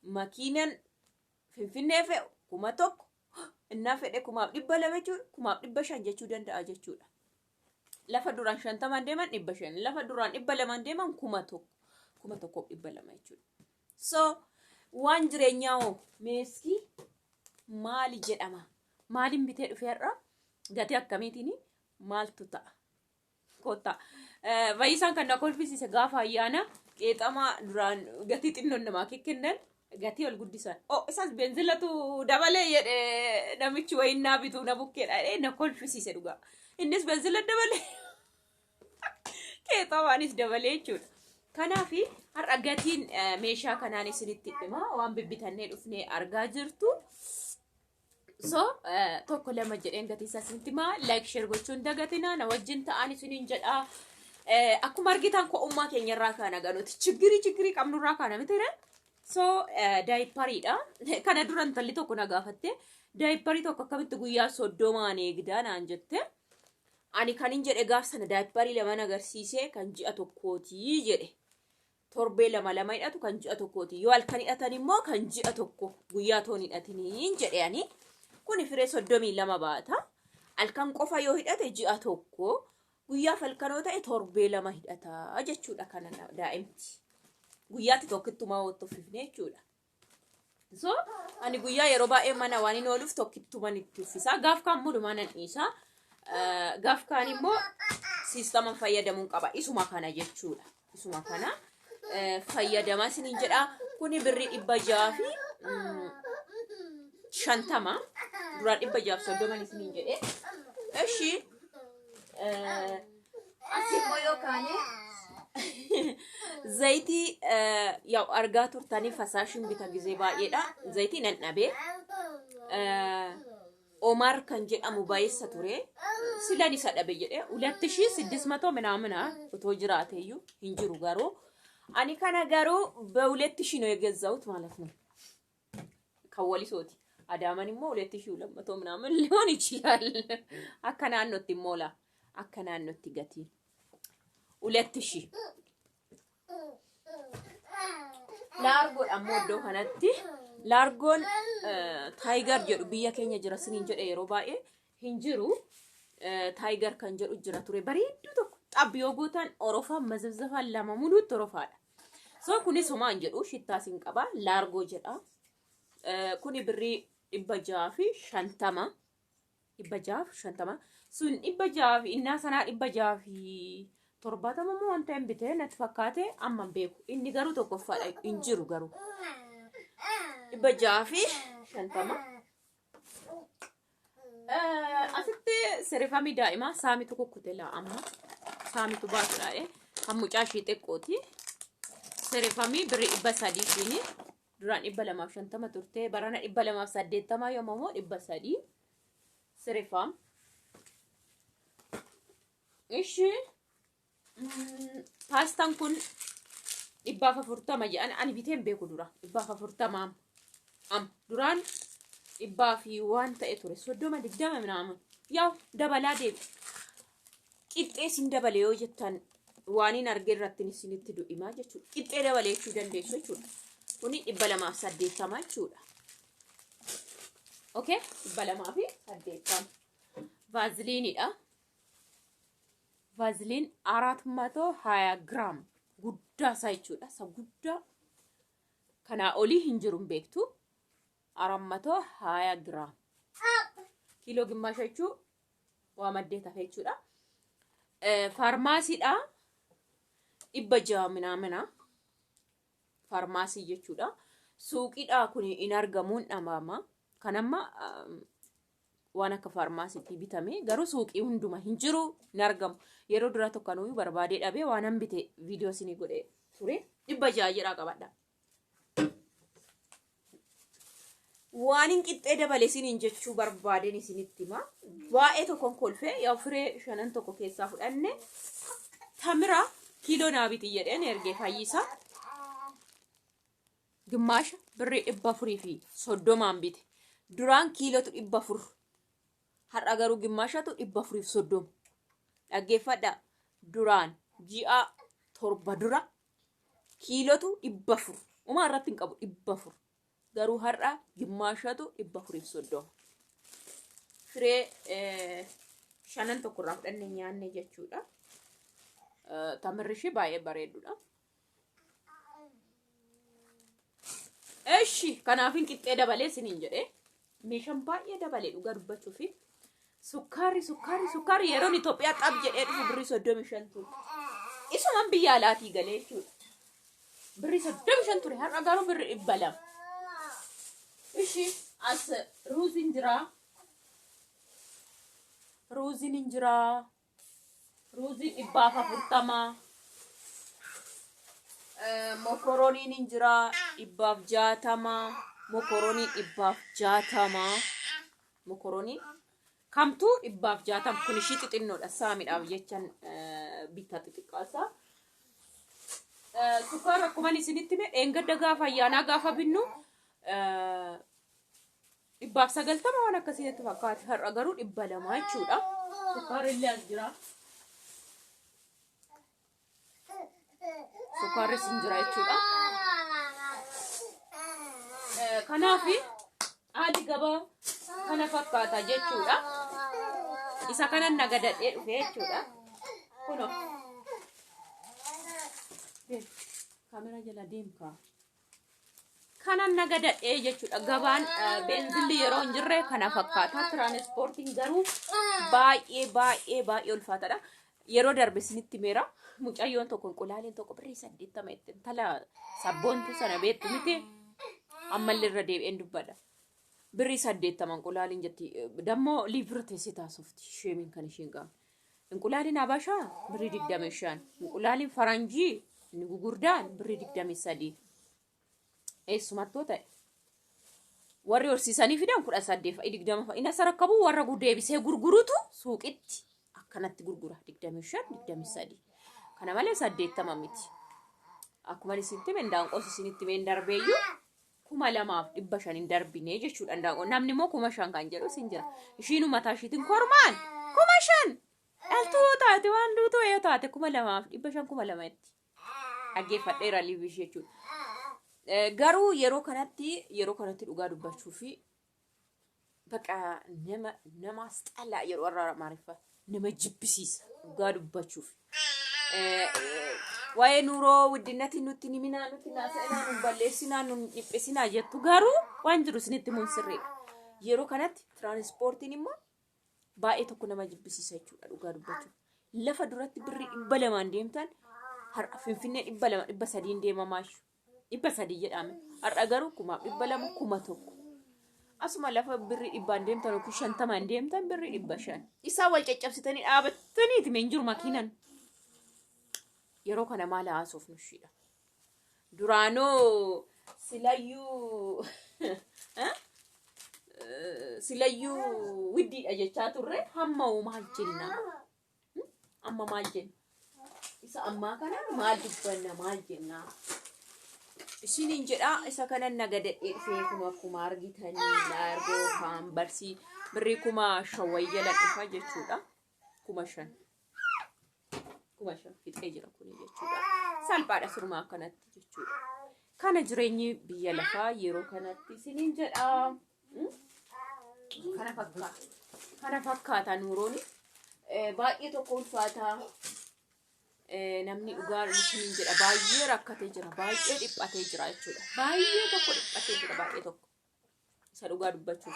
Makiinan Finfinnee fe'u 1000 innaa fedhe 1200 jechuudha 1500 jechuu danda'a jechuudha. Lafa duraan 50n deeman 500, lafa duraan 200n deeman 1000, 1200 jechuudha. So waan jireenyaa hoo meeskii maali jedhama? Maaliin bitee dhufee har'a gatii akkamiitiin maaltu ta'a? Kottaa. Fayyisaan kan na kolfisiise gaafa ayyaana qeexamaa duraan gatii xinnoon namaa kennan gatii ol guddisan. Oh, isas beenzilatu dabalee jedhe namichi wayiin naa bituu na bukkeedha jedhee na kolfisiise dhugaa. Innis beenzila dabalee qeexamaanis dabalee jechuudha. Kanaaf har'a gatiin meeshaa kanaan isinitti hima waan bibbitannee dhufnee argaa jirtu. So tokko lama jedheen gatii isaa isinitti himaa like share gochuun dagatinaa na wajjin ta'an isiniin jedhaa. Akkuma argitan ko'ummaa keenya irraa kaana ganuti chiggirii chiggirii qabnu irraa kaana miti ree. So daayipariidha. Kana dura intalli tokko na gaafatte daayipparii tokko akkamitti guyyaa 30n eegdaa naan jette. Ani kan hin jedhe gaaf sana daayipparii lama agarsiisee kan ji'a tokkootii jedhe. Torbee lama lama hidhatu kan ji'a tokkooti. Yoo halkan hidhatan immoo kan ji'a tokko guyyaa toon hidhatiniin jedhe ani. Kuni firee 32 baata. Halkan qofa yoo hidhate ji'a tokko guyyaa falkanoo ta'e torbee 2 hidhata jechuudha kana daa'imti. Guyyaatti tokkittumaa wottu uffifne jechuudha. So ani guyyaa yeroo baay'ee mana waan hin ooluuf tokkittuman itti uffisa. Gaaf kaan mulumaa nan dhiisa. Gaaf kaan immoo siistaman fayyadamuun qaba. Isuma kana jechuudha. Isuma kana fayyadamaa isiniin jedha. Kuni birrii 650. Duraan 630 isiniin jedhe. Eshi Asi immoo yoo kaane zayitii yaa argaa turtanii fasaashin bita gizee baay'eedha. Zayitii nan dhabee. Omar kan jedhamu baay'essa ture. Silan isa dhabe jedhee ulatti ishii siddis matoo minaamina otoo jiraateeyyuu hin jiru garuu. Ani kana garuu በሁለት ሺህ ነው የገዛሁት ማለት ነው። ከወሊሶoti Adaaman immoo ሁለት ሺህ ሁለት መቶ ምናምን ሊሆን ይችላል። Akka naannootti immoo laa akka naannootti gatiin ሁለት ሺህ Laargoodha ammoo iddoo kanatti. Laargoon taayigar jedhu biyya keenya jira siniin jedhe yeroo baay'ee hin jiru. Taayigar kan jedhu jira ture bareedduu tokko xabbi yoo gootan orofaa mazabzafaa lama muluutti orofaadha. So kunis homaa hin jedhu shittaas hin qaba laargoo jedha. Kuni birrii 650. 650. Sun 600 fi innaa sanaa 670 immoo wanta hin bitee natti fakkaate amma hin beeku. Inni garuu tokkoffaadha hin jiru garuu. 650. Asitti sirifamii daa'imaa saamitu kukkute laa amma saamitu baasudha kan mucaa ishii xiqqooti. Sirifamii birrii 300 ishiin duraan 250 turte barana 280 yommuu immoo 300 sirifam. Ishii Paastaan kun 140 jedhan ani bitee hin beeku dura 140 am duraan dhibbaa fi waan ta'e ture 30 20 minaamun yaa dabalaa deemu qixxee isin dabale yoo jettan waan hin arge irratti isinitti du'imaa jechuudha qixxee dabalee jechuu dandeessu jechuudha kuni 280 jechuudha okay 280 vaaziliinidha. Vaaziliin አራት መቶ ሀያ ግራም guddaa isaa jechuudha. Isa guddaa kanaa olii hin jiru hin beektu. አራት መቶ ሀያ ግራም kiiloo gimmaasha jechuu waa maddee tafe jechuudha. Faarmaasiidha 600 minaamina faarmaasii jechuudha. Suuqiidha kun hin argamuun dhamama. Kan amma waan akka faarmaasiitti bitame garuu suuqii hunduma hin jiru hin argamu. Yeroo duraa tokko anuyyuu barbaadee dhabee waan an bite viidiyoo isinii godhee ture 600 jedhaa qabadha. Waan hin qixxee dabale isiniin jechuu barbaadeen isinitti hima. Baay'ee tokkon kolfee yaa firee shanan tokko keessaa fudhanne tamira kiiloo naa biti jedheen ergee fayyisaa. Gimmaasha birrii 430n bite. Duraan kiilotu 400. Har'a garuu gimmaashatu 430. Dhaggeeffadhaa. Duraan ji'a 7 dura kiilotu 400. Umaa irratti hin qabu 400. Garuu har'a gimmaashatu 430. Firee shanan tokko irraa fudhannee nyaanne jechuudha. Tamirri ishee baay'ee bareedudha. Eshi kanaafin qixxee dabalee isiniin jedhee meeshaan baay'ee dabalee dhugaa dubbachuufi sukkaarri sukkaarri sukkaarri yeroon Itoophiyaa xab jedhee dhufu birrii 35 ture. Isuman biyya alaatii galee jechuudha. Birrii 35 ture har'a garuu birrii 200. Ishi as ruuziin jira. Ruuziin hin jira. Ruuziin 140. Mokorooniin hin jira 160. Mokorooniin 160. Mokorooniin kamtuu 160 kun ishii xixinnoodha. Saamidhaaf jechan bitta xixiqqaasaa. Sukkaara akkuma isinitti hime dheengadda gaafa ayyaanaa gaafa binnu 190 waan akkasii natti fakkaate har'a garuu 200 jechuudha. Sukkaarri illee as jira. Sukkaarris hin jira jechuudha. Kanaaf haalli gabaa kana fakkaata jechuudha. Isa kanan nagadadhee dhufe jechuudha. Kunoo. Kaameraa jala deemkaa. Kanan nagadadhee jechuudha. Gabaan beenzilli yeroo hin jirre kana fakkaata. Tiraanispoortiin garuu baay'ee baay'ee baay'ee ulfaataadha. Yeroo darbe isinitti meera. Mucayyoon tokko inqulaaliin tokko birrii 80 itti intala sabboontuu sana beektu miti. Ammallee irra deebi'een dubbadha. Birrii 80 inqulaaliin jetti. Dammoo liivira teessee taasofti. Sheemiin kan isheen qabne. Inqulaaliin Habashaa birrii 25. Inqulaaliin Faranjii inni gugurdaan birrii 23. Eessumattoo ta'e. Warri horsiisanii fidan 18 fa'i 20 fa'i nasa rakkabu warra deebisee gurgurutu suuqitti akkanatti gurgura 25 23. Kana malee 80 miti. Akkuma isinitti hime indaanqoos isinitti himeen darbeeyyuu 2500 hin darbine jechuudha indaanqoo. Namni immoo 5000 kan jedhu isin jira. Ishiinu mataa ishiitiin kormaan 5000 dhaltuu yoo taate waan duutuu yoo taate 2500 2000 itti. Dhaggeeffadheera liivii ishee jechuudha. Garuu yeroo kanatti dhugaa dubbachuu fi baqa nama nama asxalaa yeroo har'a Amaariffaa nama jibbisiisa dhugaa dubbachuuf. Waa'ee nuuroo widdinati nutti niminaa nutti naasa'inaa nun balleessinaa nun dhiphisinaa jettu garuu waan jiru isinitti himuun sirriidha. Yeroo kanatti tiraanispoortiin immoo baay'ee tokko nama jibbisiisa jechuudha dhugaa dubbachuuf. Lafa duratti birrii 200n deemtan har'a Finfinnee 200 300n deemamaa jechuudha. 300 jedhame. Har'a garuu 2,200 1,000. Asuma lafa birrii 100n deemtan yookiin 50n deemtan birrii 500. Isaa wal caccabsitanii dhaabattaniiti meen jiru makiinan. Yeroo kana maal haasofnu ishiidha. Duraanoo silayyuu silayyuu widdiidha jechaa turre hamma hoo maal jenna? Amma maal jenna? Isa ammaa kana maal dubbanna maal jenna? Isiniin jedhaa isa kana nagadadhee dhufee kun akkuma argitanii laargoo paambarsii birrii 5000 wayii jala dhufa jechuudha. 5000. 5000 fixee jira kuni jechuudha. Salphaadha sirumaa akkanatti jechuudha. Kana jireenyi biyya lafaa yeroo kanatti isiniin jedha. Kana fakkaata. Kana fakkaata nuuroon. Baay'ee tokko ulfaata. Namni dhugaa isiniin jedha baay'ee rakkatee jira. Baay'ee dhiphatee jira jechuudha. Baay'ee tokko dhiphatee jira baay'ee tokko. Isa dhugaa dubbachuuf.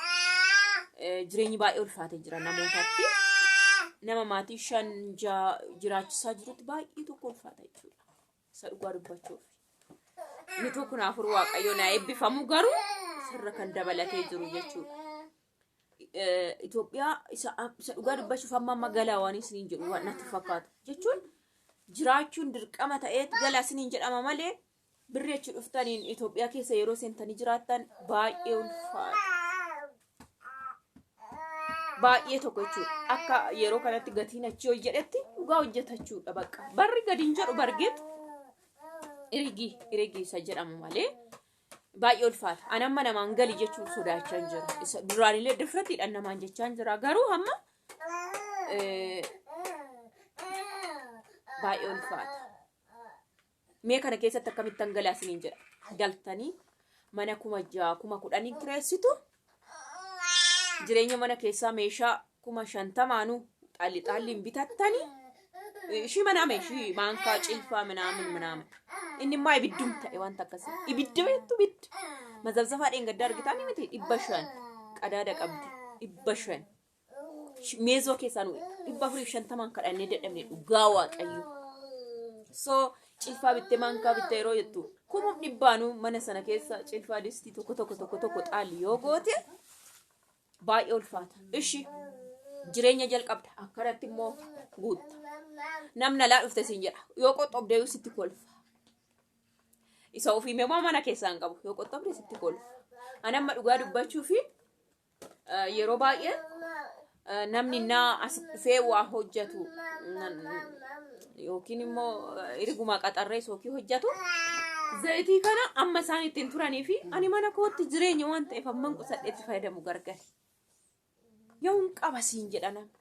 Jireenyi baay'ee ulfaatee jira namootatti. Nama maatii shan ja'a jiraachisaa jirutti baay'ee tokko ulfaata jechuudha. Isa dhugaa dubbachuuf. Inni tokko naaf Waaqayyo naa eebbifamu garuu sirra kan dabalatee jiru jechuudha. Itoophiyaa isa dhugaa dubbachuuf amma amma galaa waan isiniin jedhu waan natti fakkaatu jechuun jiraachuun dirqama ta'eet galaa isiniin jedhama malee birri achi dhuftaniin Itoophiyaa keessa yeroo seentanii jiraattan baay'ee ulfaata. Baay'ee tokko jechuudha. Akka yeroo kanatti gatiin achii ol jedhetti dhugaa hojjetachuudha bakka. Barri gadi hin jedhu bargeet irigii irigii isa jedhamu malee baay'ee ulfaata. Ani amma namaan gali jechuun sodaachaa hin jira. Isa duraanillee difratiidhaan namaan jechaa hin jira. Garuu hamma baay'ee ulfaata. Mee kana keessatti akkamittan galaa isiniin jedha. Galtanii Mana 6000 10,000 kireessitu. Jireenya mana keessaa meeshaa 50,000nuu xaalli xaalliin bitattanii ishii manaa meeshii maankaa cilfaa minaamin minaamin. Inni immoo ibiddum ta'e wanta akkasii. Ibidda beektu ibidda. Mazabzafaa dheengaddaa argitaan miti 500 qadaada qabdi 500. Meezoo keessaa nu 450n kadhannee dadhabne dhugaa waaqayyo. So cilfaa bittee maankaa bittee yeroo jettu kumum dhibbaanuu mana sana keessa cilfaa distii tokko tokko tokko tokko xaalli yoo goote baay'ee ulfaata. Ishi jireenya jalqabda akkanatti immoo guutta. Namni alaa dhufte siin jedha yoo qoxxobdee sitti kolfa. Isa ofii meemaa mana keessaa hin qabu yoo qoxxobde sitti kolfa. Ani amma dhugaa dubbachuu fi yeroo baay'ee namni naa as dhufee waa hojjetu yookiin immoo erguma qaxarrees yookiin hojjetu zayitii kana amma isaan ittiin turanii fi ani mana kootti jireenya waan ta'eef amman qusadhee itti fayyadamu gargari. Yoon qaba siin jedha namni.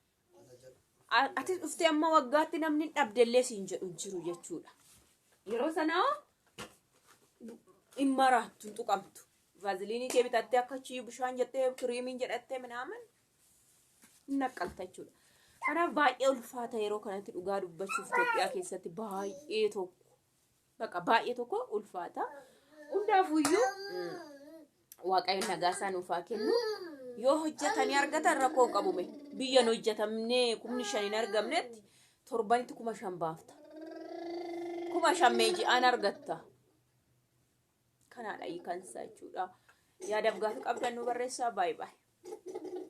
Ati dhuftee amma waggaatti namni hin dhabdellee siin jedhu hin jiru jechuudha. Yeroo sanaa hin maraattu hin tuqamtu. Vaaziliinii kee bitattee akka achii bishaan jettee kiriimiin jedhattee minaamin hin naqqalta jechuudha. Kanaaf baay'ee ulfaata yeroo kanatti dhugaa dubbachuuf Itoophiyaa keessatti baay'ee tokko bakka baay'ee tokko ulfaata. Hundaafuyyuu Waaqayyo nagaa isaa nuuf haa kennu. Yoo hojjetanii argatan rakkoo hin qabume. Biyya hin hojjetamnee 5,000 hin argamnetti torbanitti 5,000 baafta. 5,000 mee ji'aan argatta. Kanaadha hiikansa jechuudha. Yaadaaf gaaffii qabdan nu barreessaa. Baay'ee baay'ee.